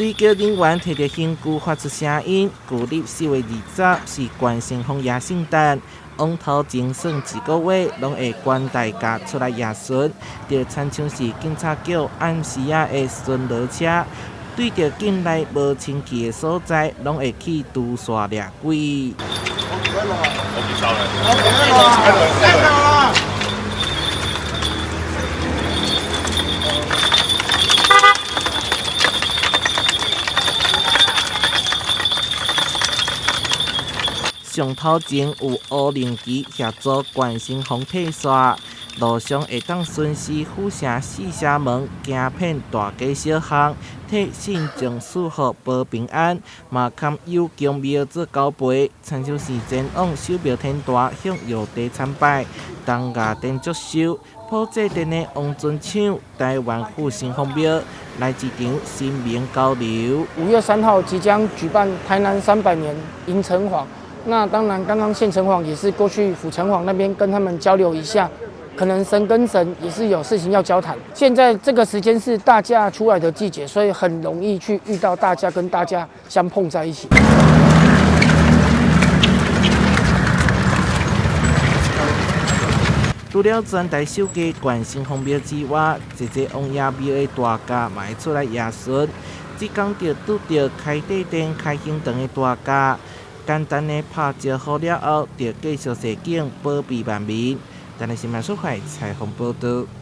水窖人員提著刑具發出聲音，舊曆4月20是關城隍爺聖誕，往頭前算一個月，攏會懸大駕出來夜巡，就親像是警察局暗時仔的巡邏車，對著境內無清氣的所在，攏會去除煞掠鬼。上頭前有烏龍旗協助關城隍退煞，路上會當巡視府城四城門，行遍大街小巷，替信眾賜福保平安，嘛堪有宮廟做交陪，親像是前往守廟天大向玉帝參拜，東亞殿祝壽，普濟殿的王尊搶，台灣府城隍廟來一場神明交流。5月3號即將舉辦台南300年迎城隍。那當然，剛剛縣城隍也是過去府城隍那邊跟他們交流一下，可能神跟神也是有事情要交談。現在這個時間是大駕出來的季節，所以很容易去遇到大駕跟大駕相碰在一起。除了全台首家關城隍廟之外，濟濟王爺廟的大駕嘛會出來夜巡。這工就拄著開帝殿、開興堂的大駕。簡單的拍招呼了後，就繼續踅境保庇萬民。台南新聞採訪報導。